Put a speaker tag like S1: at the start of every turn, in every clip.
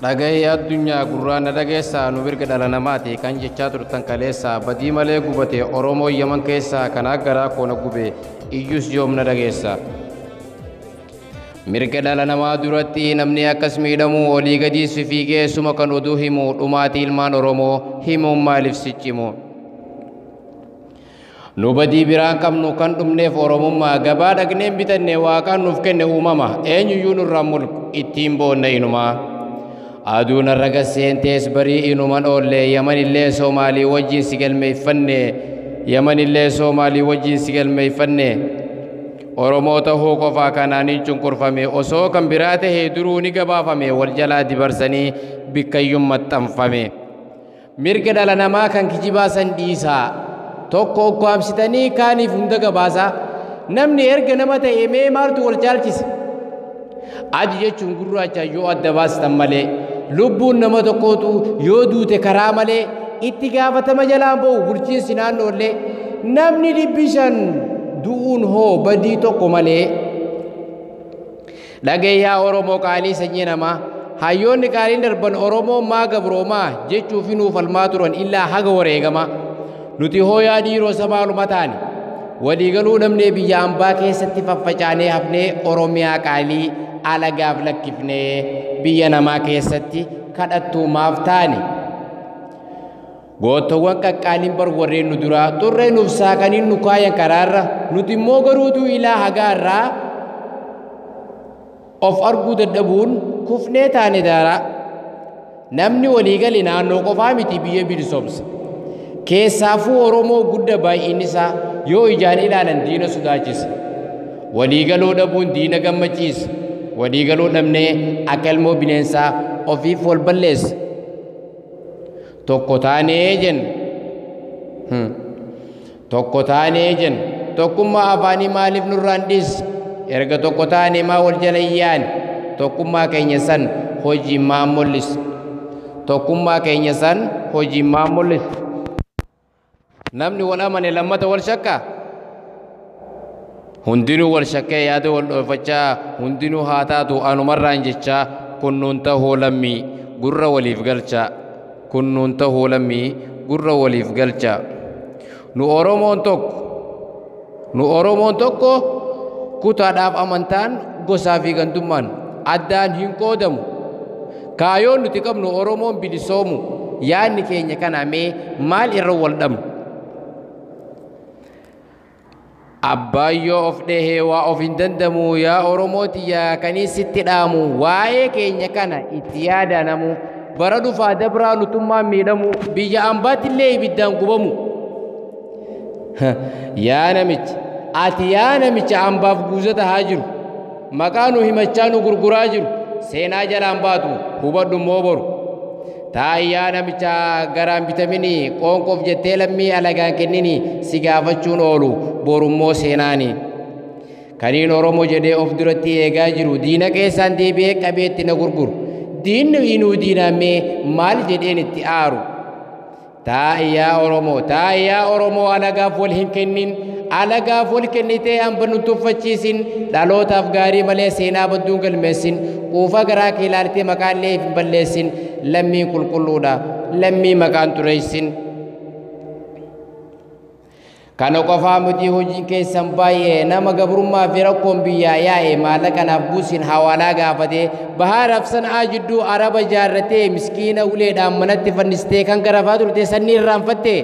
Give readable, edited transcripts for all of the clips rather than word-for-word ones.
S1: Dhagahee addunyaa gurraan na dhageessaa nu mirga dhala namaati kan jechaa turtan kaleessaa badii malee gubate Oromoo Yaman keessaa kan garaa koo na gube iyyus yoom na dhageessa. Mirga dhala namaa duratti namni akkas miidhamu olii gadiis fiigee suma kan oduu himu dhumaatii ilmaan Oromoo himuun maaliif siccimu. Nu badii biraan qabnu kan dhumneef Oromummaa gabaa dhaqneen bitanne waaqaan nuuf kenne uumama eenyuyyuu nurraan mulqu ittiin boonna inumaa. Aduun har'a gasseentees barii inuman oolle Yamanillee Soomaalii wajjin si galmeeffanne Yamanillee Soomaalii wajjin si galmeeffanne Oromoo tahuu qofaa kanaan hin cunqurfame osoo kan biraa tahee duruu ni gabaafame wal jalaa dibarsanii bikkayyuun maxxanfame. Mirga dhala namaa kan kijibaa san dhiisaa tokko ukkaamsitanii kaaniif hunda gabaasaa namni erga nama ta'e mee maaltu wal caalchise? Adi jechuun gurraacha yoo adda baastan malee lubbuun nama tokkootu yoo duute karaa malee itti gaafatama jalaan ba'u bulchiinsi naannoollee namni 500 du'uun hoo badii tokko malee. Dhagayyaa Oromoo qaalii sanyii namaa hayyoonni qaaliin darban Oromoo maa gabroomaa jechuuf nuuf falmaa turan illaa haga wareegama nuti hooyaa dhiiroo samaaluma taane waliigaluu dhabnee biyya ambaa keessatti faffacaanee hafnee Oromiyaa qaalii alagaaf lakkifnee biyya namaa keessatti kadhattuu maaf taane. Gootowwan qaqqaaliin bar warreen nu duraa xurree nuuf saaqaniin nu kaayan karaarra nuti immoo garuutuu ilaa hagaarraa of arguu dadhabuun kufnee taane daaraa. Namni waliigale naannoo qofaa miti biyya bilisoomsa. Keessaafuu Oromoo guddaa baay'inni isaa yoo ijaan ilaalan diina sodaachisa. Waliigaluu dhabuun diina gammachiisa. Waliigaluu dhabnee akka ilmoo bineensaa ofiif wal balleessa. Tokko taanee jenna. Tokko taanee jenna. Tokkummaa afaanii maaliif nurraan dhiise? Erga tokko taanee maa wal jala yaane? Tokkummaa keenya san hojii maa mul'isa? Tokkummaa keenya san hojii maa mul'isa? Namni wal amane lammata wal shakkaa? Hundinuu wal shakkee yaada wal dhoofachaa hundinuu haa taatu anumarraan jechaa kunnuun tahuu lammii gurra waliif galcha. Kunnuun tahuu lammii gurra waliif galcha. Nu Oromoon tokko nu Oromoon tokko kutaadhaaf amantaan gosaa fi gandummaan addaan hin qoodamu. Kaayoon nuti qabnu Oromoon bilisoomu yaadni keenya kana mee maal irra wal dhabnu? Abbaayyoo of dhehee waa of hin dandamu yaa Oromooti yaa kanii sitti dhaamu waa'ee keenya kana itti yaadanamu bara dhufaa dabraa nutummaan miidhamu biyya ambaatti illee ibiddaan gubamu. Yaa namicha ati yaa namicha ambaaf guuzata haa jiru maqaa nu himachaa nu gurguraa jiru seenaa jalaan baatu hubadhu immoo boru. Taa'i yaa namicha garaan bitaminii qoonqoof jettee lammii alagaan kenninii si gaafachuun oolu borummoo seenaani. Kaniin Oromoo jedhee of duratti eegaa jiru diina keessaan deebi'ee qabeetti na gurguru. Diinni inuu diinamee maal jedheen itti aaru? Taa'i yaa Oromoo taa'i yaa Oromoo alagaaf wal hin kennin alagaaf wal kennitee hamba nu tuffachiisin dhalootaaf gaarii malee seenaa badduun galmeessin quufa garaa kee ilaaltee maqaallee hin balleessin lammii qulqulluudha lammii maqaan xureessin. Kana qofaa miti hojiin keessan baay'ee nama gabrummaa fi rakkoon biyyaa yaa'e maallaqa naaf buusin hawaalaa gaafatee bahaaraaf sana'aa jidduu araba jaarratee miskiina uleedhaan manatti fannistee kan garafaa turte sanni irraanfatte.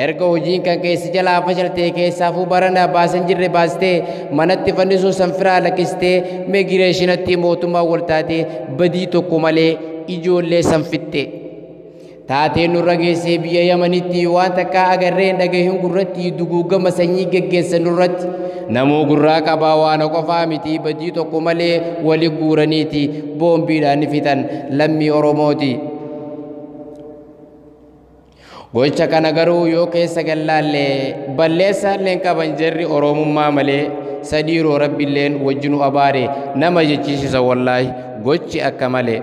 S1: Erga hojiin kan keessi jalaa fashaltee keessaafuu barana baasan jirre baastee manatti fannisuu sanfiraa lakkistee migireeshinatti mootummaa wal taatee badii tokko malee ijoollee sanfitte. Taateen nurra geessee biyya Yamanitti waan takkaa agarreen dhagahin gurratti duguugama sanyii geggeessan nurratti namuu gurraa qabaa waan qofaa miti badii tokko malee wali guuraniiti boombiidhaan ni fixan lammii Oromooti. Gocha kana garuu yoo keessa gallaallee balleessaallee qaban jarri Oromummaa malee sadiiroo Rabbiilleen wajjinu abaare nama jechiisisa wallaahi gochi akka malee.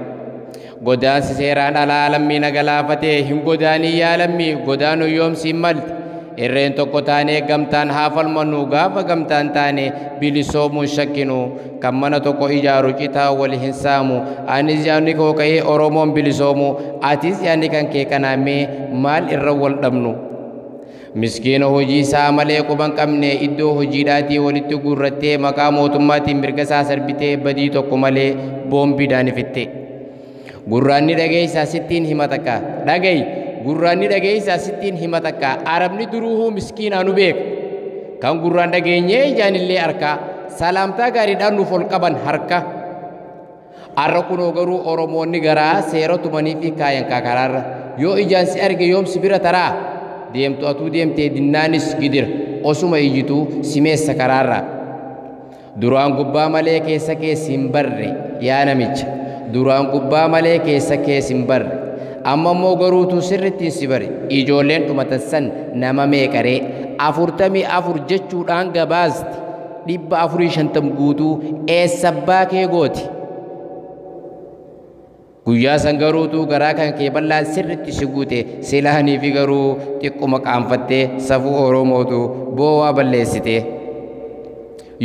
S1: Godaansi seeraan alaa lammii na galaafatee hin godaanii yaa lammii godaanuu yoomsiin malti. Irreen tokko taanee gamtaan haa falmannu gaafa gamtaan taane bilisoomuun shakkinu kan mana tokko ijaaru citaa wal hin saamu anis yaadni koo ka'ee Oromoon bilisoomu atis yaadni kan kee kanaamee maal irra wal dhabnu. Miskiina hojii isaa malee quban qabne iddoo hojiidhaatii walitti guurrattee maqaa mootummaatiin mirga isaa sarbitee badii tokko malee boombiidhaan ifitte. Gurraanni dhageessaa sittiin hima takka dhaga'i. Gurraanni dhageessaa sittiin hima takka arabni duruuhuu miskiinaa nu beeka. Kan gurraan dhageenyee ijaanillee harka salaamtaa gaariidhaan nuuf ol qaban harka. Arra kunoo garuu Oromoonni garaa seera tumanii fi kaayan karaarra yoo ijaan si arge yoom si bira taraa deemtu atuu deemtee dinnaanis gidira osuma iyyituu simeessa karaarra. Duraan gubbaa malee keessa keessa hin barre yaa namicha duraan gubbaa malee keessa keessa hin barre. Amma immoo garuutu sirriitti si bare ijoolleen dhumatan san nama meeqaree 44 jechuudhaan gabaasti 450 guutuu eessa abbaa kee gooti. Guyyaa san garuutu garaa kan kee bal'aan sirriitti si guute silaanii fi garuu xiqquma qaanfattee safuu Oromootu boowaa balleessite.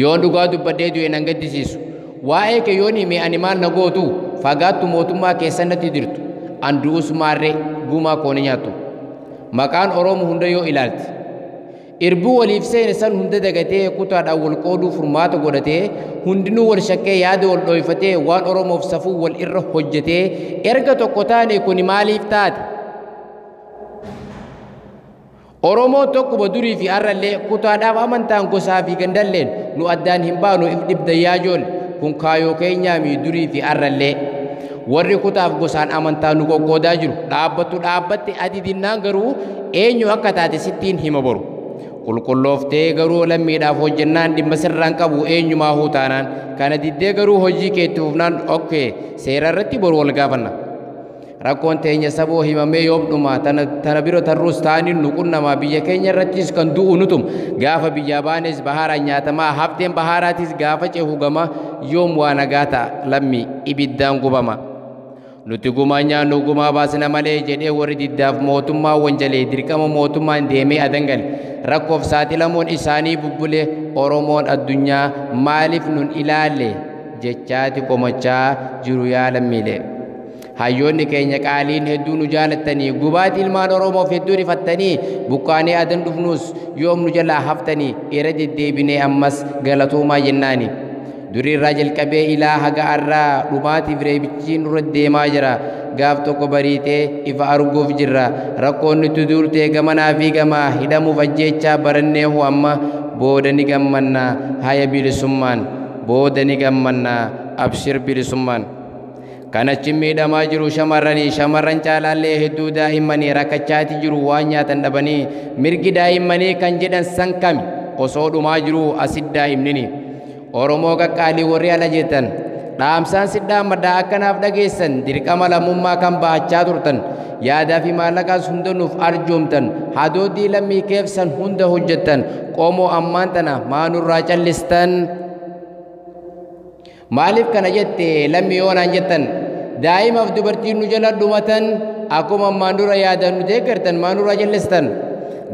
S1: Yoon dhugaa dubbadhee du'e nan gaddisiisu waa'ee kee yoon hime ani maal na gootu fagaattu mootummaa keessan natti dirtu. Andu'us maarree gumaa koo ni nyaattu. Maqaan Oromoo hunda yoo ilaalti. Irbuu waliif seene san hunda dagatee kutaadhaan wal qooduu furmaata godhatee hundinuu wal shakkee yaada wal dhooyfatee waan Oromoof safuu wal irra hojjetee erga tokko taane kuni maaliif taate? Oromoon tokkuma durii fi har'allee kutaadhaaf amantaan gosaa fi gandalleen nu addaan hin baanu if dhibda yaa joolle kun kaayoo keenyaami durii fi har'allee. Warri kutaaf gosaan amantaa nu qoqqoodaa jiru dhaabbattu dhaabbatte ati dinnaan garuu eenyu akka taate sittiin hima boru. Qulqullooftee garuu lammiidhaaf hojjennaan dhimma sirraan qabu eenyumaa huu taanaan kana diddee garuu hojii keetti fufnaan okkee seera irratti boru wal gaafanna. Rakkoon teenya saboo himamee yoom dhuma tana bira tarruus taaniin nu qunnamaa biyya keenya irrattis kan du'u nutum gaafa biyyaa baanes bahaaraan nyaatamaa hafteen bahaaraatis gaafa cehu gama yoom waa nagaa ta'a lammii ibiddaan gubama. Nuti gumaa nyaannu gumaa baasna malee jedhee warri diddaaf mootummaa wanjalee dirqama mootummaan deemee adangale rakkoof saaxilamuun isaanii bubbulee Oromoon addunyaa maaliif nun ilaalle jechaati komachaa jiru yaa lammiilee. Hayyoonni keenya qaaliin hedduu nu jaalattanii gubaati ilmaan Oromoof hedduu rifattanii buqqaanee adan dhufnus yoom nu jalaa haftanii irra deddeebinee ammas galatoomaa jennaani. Durii irraa jalqabee ilaa haga har'aa dhumaatiif reebichi nurra deemaa jira. Gaaf tokko bariitee ifa arguuf jirra. Rakkoon nutti duurtee gamanaa fi gamaa hidhamuuf ajjeechaa baranneehu amma booda ni gammannaa haya bilisummaan booda ni gammannaa abshir bilisummaan. Kanachi miidhamaa jiru shamarranii shamarran caalaallee hedduu daa'immanii rakkachaati jiru waan nyaatan dhabanii mirgi daa'immanii kan jedhan san kami osoo dhumaa jiru asit daa'imnini. Oromoo qaqqaalii warri ala jettan dhaamsaan sidhaan maddaa akkanaaf dhageessan dirqama lammummaa kan bahachaa turtan yaadaa fi maallaqaas hunda nuuf arjoomtan hadoodii lammii keefsan hunda hojjettan qomoo ammaan tana maanurraa callistan. Maaliif kana jette lammii yoonaan jettan daa'imaaf dubartiin nu jala dhumatan akkuma ammaan dura yaadan nu deeggartan maanurraa callistan.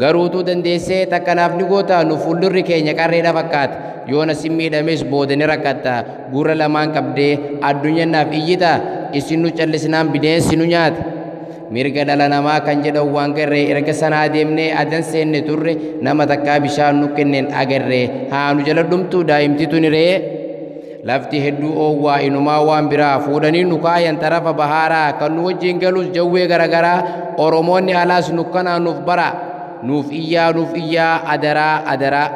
S1: Garuutuu dandeessee takkanaaf ni goota nu fuuldurri keenya qarreedha fakkaata. Yoona si miidhames booda ni rakkatta gurra lamaan qabdee addunyaanaaf iyyita isin nu callisnaan bineensi nu nyaata. Mirga dhala namaa kan jedhan waan garree erga sanaa deemnee adan seenne turre nama takkaa bishaan nu kenneen agarree haa nu jala dhumtu daa'imti tuni ree. Lafti hedduu oowwaa inumaa waan biraa fuudhanii nu kaayan tarafa bahaaraa kan nu wajjin galus jawwee garagaraa Oromoonni alaas nu kanaa nuuf bara nuuf iyyaa adaraa adaraa.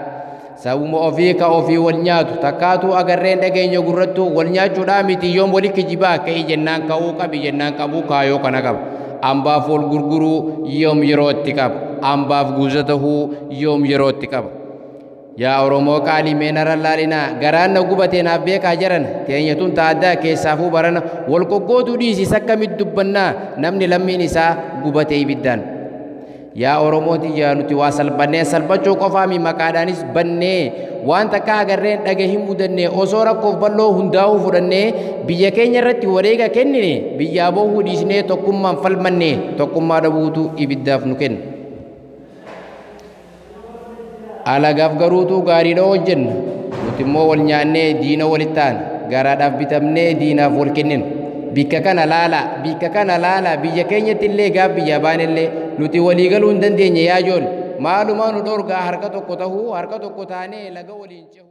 S1: Sabuma ofii ka ofii wal nyaatu takkaatu agarreen dhageenya gurrattu wal nyaachuudhaa miti yoom wali kijibaa ka'ii jennaan ka'uu qabi jennaan qabuu kaayoo kana qaba. Ambaaf wal gurguruu yoom yerootti qaba. Ambaaf guuza tahuu yoom yerootti qaba. Yaa Oromoo qaalii mee narra laalinaa garaan na gubatee naaf beekaa jiran teenya tun taaddaa keessaafuu barana wal qoqqooduu dhiisis akkamitti dubbannaa namni lammiin isaa gubatee ibiddaan. Yaa Oromoo tiyyaa nuti waa salphannee salphachuu qofaami maqaadhaanis bannee waan takka agarreen dhage hin mudannee osoo rakkoof bal'oo hundaa'uu fudhannee biyya keenya irratti wareega kennine biyyaa bohuu dhiisnee tokkummaan falmannee tokkummaa dhabuutu ibiddaaf nu kenna. Alagaaf garuutuu gaariidha hojjenna. Nuti immoo wal nyaannee diina walitti taana. Garaadhaaf bitamnee diinaaf wal kennina. Bikka kana laala, bikka kana laala, biyya keenyatti illee gaaf biyya baanellee nuti walii galuu hin dandeenye yaa ijoollee. Maalumaa nu dhorgaa harka tokko tahuu, harka tokko taanee laga waliin cehu.